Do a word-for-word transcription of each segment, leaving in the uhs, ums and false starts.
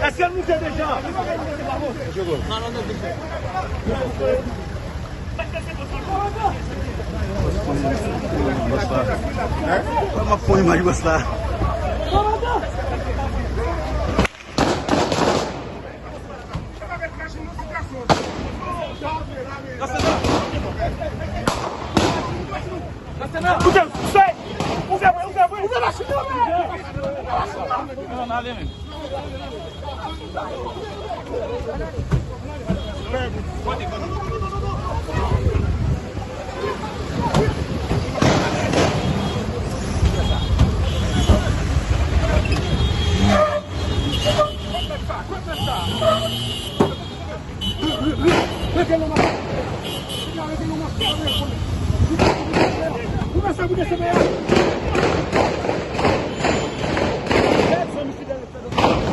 Èske l moute deja? Bòs la. Kòman pou imaj bòs la?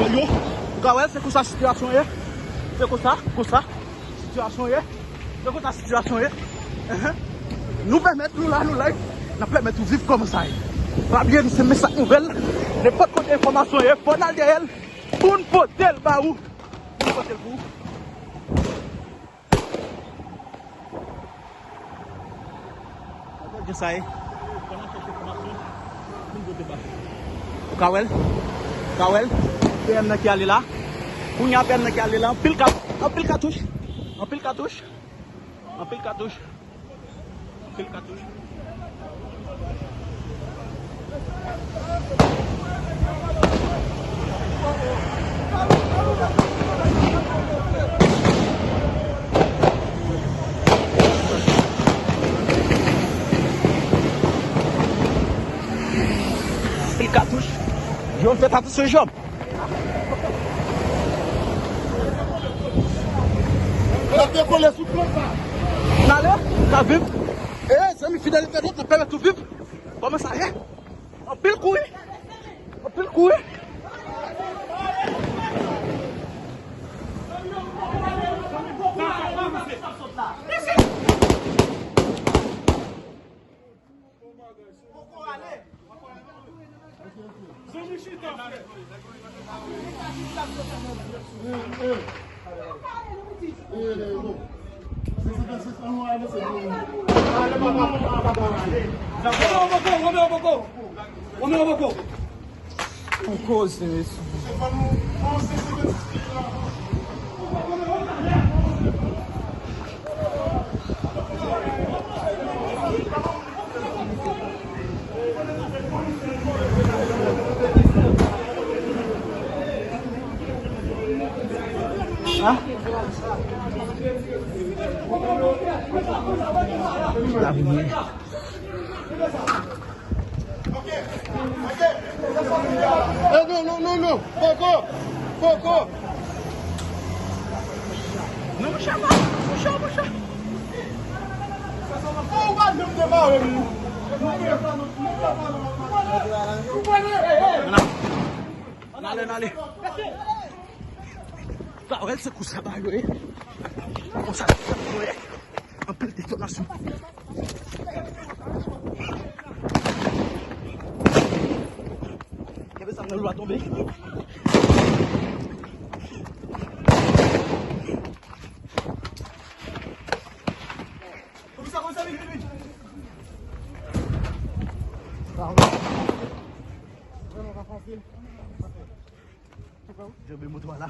Yo, ou ka wè, se konsa sitiyasyon ye. Se konsa, konsa sitiyasyon ye. Se konsa sitiyasyon ye. Ehe. Nou pèmèt nou la, nou live. N ap pèmèt ou viv kòman sa ye. Pa bliye, nou se Mesak Nouvèl. Nenpòt kote enfòmasyon ye, fò n al dèyè l pou n pote l ba ou. Pou n pote l pou ou. Gade sa ye. Ou ka wè l? Ou ka wè l? P M nan ki ale la. Kounye a P M nan ki ale la. Anpil kat-, anpil katouch. Anpil katouch. Anpil katouch. Anpil katouch. Anpil katouch. Yo fè katouch sou jòb. N ap dekole sou plan sa. N ale, n ap viv. E, zanmi fidèl entènot, n ap pèmèt ou viv. Kòman sa ye? Anpil kouri. Anpil kouri. Pou koze, mesye. Eh, non, non, non, non. Poko. Poko. Non, monchè, pa, monchè, monchè. Ou pa janm te mare m. N ale, n ale. Sa wè, se konsa bagay yo ye. Konsa bagay yo ye. Anpil detonasyon. Kenbe sa nan lwa tonbe. Vrèman pa fasil. Djanbe moto a la.